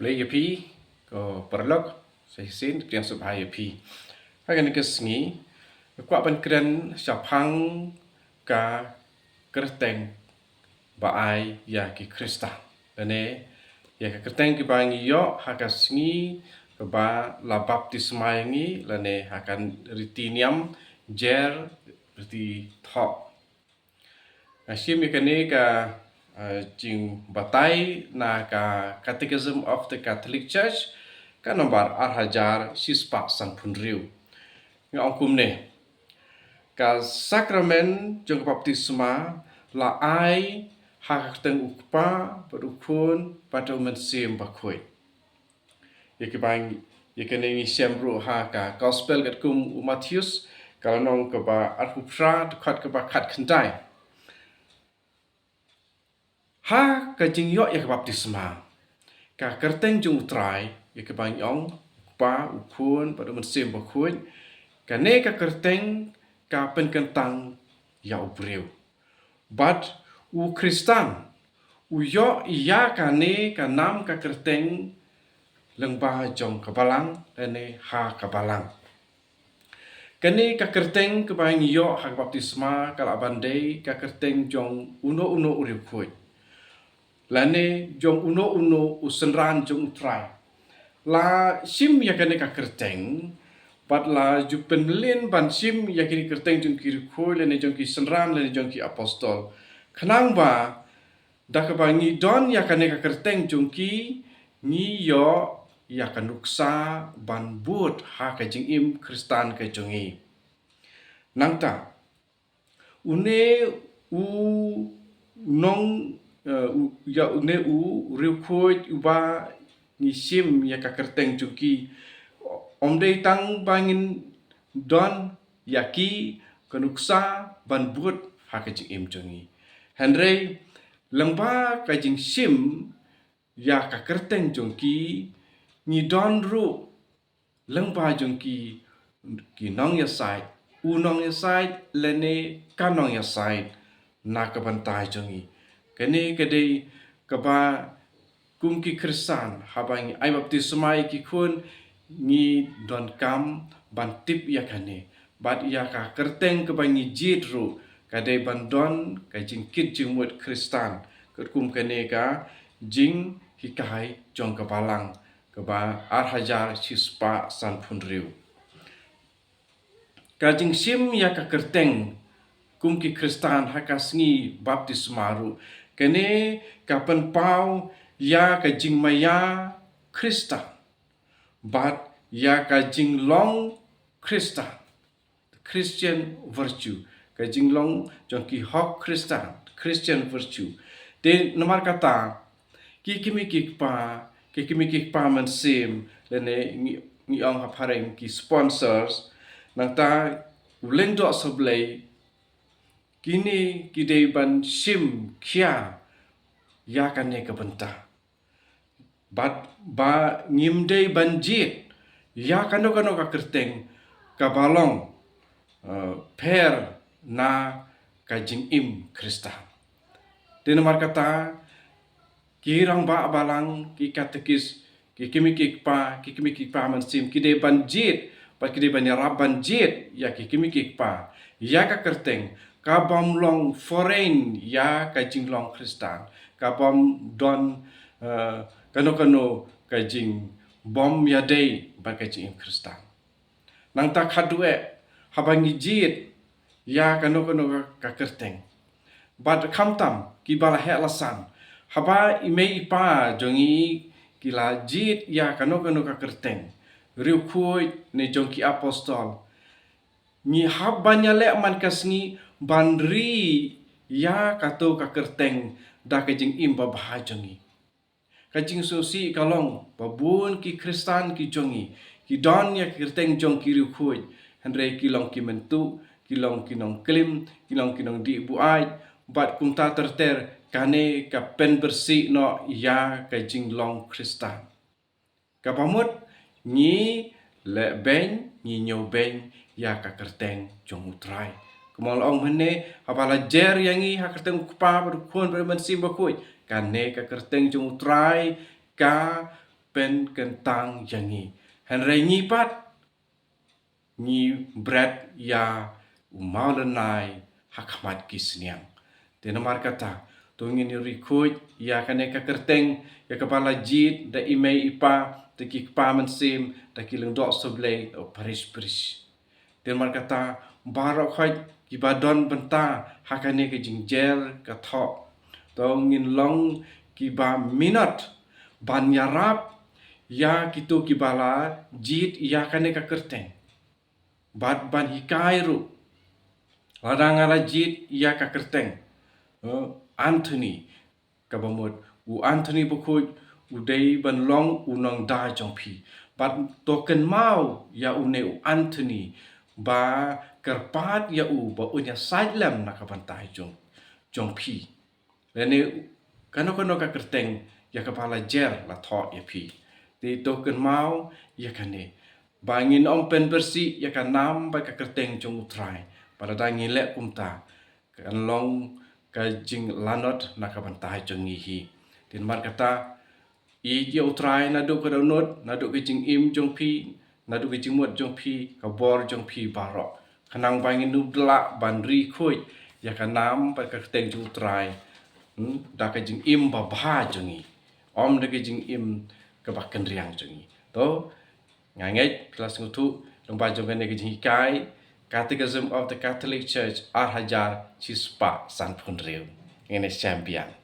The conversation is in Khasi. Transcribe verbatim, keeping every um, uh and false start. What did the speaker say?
Khublei ïa phi, ko paralok, sa shisien, pdiang sngewbha ïa phi. Ha kane ka sngi, nga kwah ban kren shaphang ka kyrteng ba ai ïa ki Khristan. Lane, ïa ka kyrteng kaba ngi ïoh ha ka sngi kaba la baptisma ïa ngi, lane ha ka riti niam, jer, riti thoh. Nga shim ïa kane ka, eh, jingbatai na ka Catechism of the Catholic Church, ka nombar ar hajar shispah sanphew hynriew. Nga ong kumne. Ka sakramen jong ka baptisma la ai ha ka kyrteng U Kpa, bad U Khun, bad U Mynsiem Bakhuid. Ïa kiba, ïa kane ngi shem ruh ha ka Gospel katkum u Mathaios, ka lynnong kaba arphew phra, dkhot kaba khatkhyndai. Ha ka jingïoh ïa ka baptisma, ka kyrteng jong U Trai, ïa kaba ngi ong, U Kpa, U Khun, bad U Mynsiem Bakhuid, kane ka kyrteng ka pynkyntang ïa u briew. Bad u Khristan u ïoh ïa kane ka nam ka kyrteng lyngba jong ka balang, lane ha ka balang. Kane ka kyrteng kaba ngi ïoh ha ka baptisma ka lah ban dei ka kyrteng jong uno uno u riewkhuid, lane jong uno uno u synran jong U Trai. La shim ïa kane ka kyrteng, bad la ju pynmlien ban shim ïa kine ki kyrteng jong ki riewkhuid, lane jong ki synran, lane jong ki apostol. Khnang ba, da kaba ngi don ïa kane ka kyrteng jong ki, ngi ïoh ïa ka nuksa ban bud ha ka jingim Khristan ka jong ngi. Nangta, une u nong, eh, u, ïa une u riewkhuid uba ngi shim ïa ka kyrteng jong ki, ym dei tang ba ngin don ïa ki ka nuksa ban bud ha ka jingim jong ngi. Hynrei, lyngba ka jingshim ïa ka kyrteng jong ki, ngi don ruh lyngba jong ki, ki nongïasaid, u nongïasaid, lane ka nongïasaid, na ka bynta jong ngi. Kane ka dei kaba kum ki Khristan, haba ngi ai baptisma ïa ki khun, ngi donkam ban tip ïa kane. Bad ïa ka kyrteng kaba ngi jied ruh, ka dei ban don ka jingkit jingmut Khristan, katkum kane ka jinghikai jong ka balang, kaba ar hajar shispah sanphew hynriew. Ka jingshim ïa ka kyrteng kum ki Khristan ha ka sngi baptisma ruh, kane ka pynpaw ïa ka jingmaïa Khristan, bad ïa ka jinglong Khristan, Christian virtue, ka jinglong jong ki hok Khristan, Christian virtue. Te namar kata, ki kmie ki kpa, ki kmie ki kpa mynsiem, lane ngi, ngi ong ha phareng ki sponsors, nangta u lyngdoh sa Blei, kine ki dei ban shim khia ïa kane ka bynta. Bad ba ngim dei ban jied ïa kano kano ka kyrteng kaba long, eh, pher na ka jingim Khristan. Te namar kata, ki rangbah balang, ki katekis, ki kmie ki kpa, ki kmie ki kpa mynsiem, ki dei ban jied, bad ki dei ban ïarap ban jied ïa ki kmie ki kpa, ïa ka kyrteng kabym long foreign ïa ka jinglong Khristan, kabym don, eh, kano kano ka jingbym ïadei bad ka jingim Khristan. Nangta khatduh eh, haba ngi jied ïa kano kano ka, ka kyrteng, bad khamtam kiba la heh la san, haba i mei i pa jong ngi ki la jied ïa kano kano ka kyrteng, riewkhuid ne jong ki apostol, ngi hap ban ïaleh man ka sngi ban ri ïa kato ka kyrteng da ka jingim babha jong ngi. Ka jingsngewsih ka long ba bun ki Khristan ki jong ngi ki don ïa ki kyrteng jong ki riewkhuid, hynrei ki long ki myntu, ki long ki nongklim, ki long ki nongdih buaid, bad kumta ter ter, kane ka pynbyrsih noh ïa ka jinglong Khristan. Kaba mut ngi leh beiñ, ngi ñiew beiñ ïa ka kyrteng jong U Trai. Kumba la ong mynne, haba la jer ïa ngi ha kyrteng U Kpa bad U Khun bad U Mynsiem Bakhuid, kane ka kyrteng jong U Trai ka pynkyntang ïa ngi. Hynrei ngi pat ngi bret ïa u mawlynnai ha khmat ki sniang. Te namar kata, to ngin ïa ri khuid ïa kane ka kyrteng, ïa kaba la jied da i mei i pa, da ki kpa mynsiem, da ki lyngdoh sohblei, da u parish priest. Te namar kata, baroh khoit kiba don bynta ha kane ka jingjel ka thoh, to ngin long kiba minot ban ïarap ïa kito kiba la jied ïa kane ka kyrteng, bad ban hikai ruh. Lada nga la jied ïa ka kyrteng, eh, Anthony, kaba mut u Anthony bakhuid u dei ban long u nongda jong phi. Bad to kynmaw ïa une u Anthony ba kyrpad ïa u ba un ïasaid lem na ka bynta jong, jong phi. Lane kano kano ka kyrteng ïa kaba la jer la thoh ïa phi. Te to kynmaw ïa kane, ba ngin ym pynbieit ïa ka nam bad ka kyrteng jong u Trai. Ba lada ngi leh kumta, kan long ka jinglanot na ka bynta jong ngi hi. Te namar kata, ïeit ïa u Trai naduh ka dohnud, naduh ka jingim jong phi, naduh ka jingmut jong phi, ka bor jong phi baroh. Khnang ba ngin ym lah ban ri khuid ïa ka nam bad ka kyrteng jong u Trai, hmm, da ka jingim babha jong ngi, ym da ka jingim kaba kynriang jong ngi. To, nga ngeit phi la sngewthuh lyngba jong kane ka jinghikai Catechism of the Catholic Church ar hajar shispah sanphew hynriew. Ngin ïa shem biang.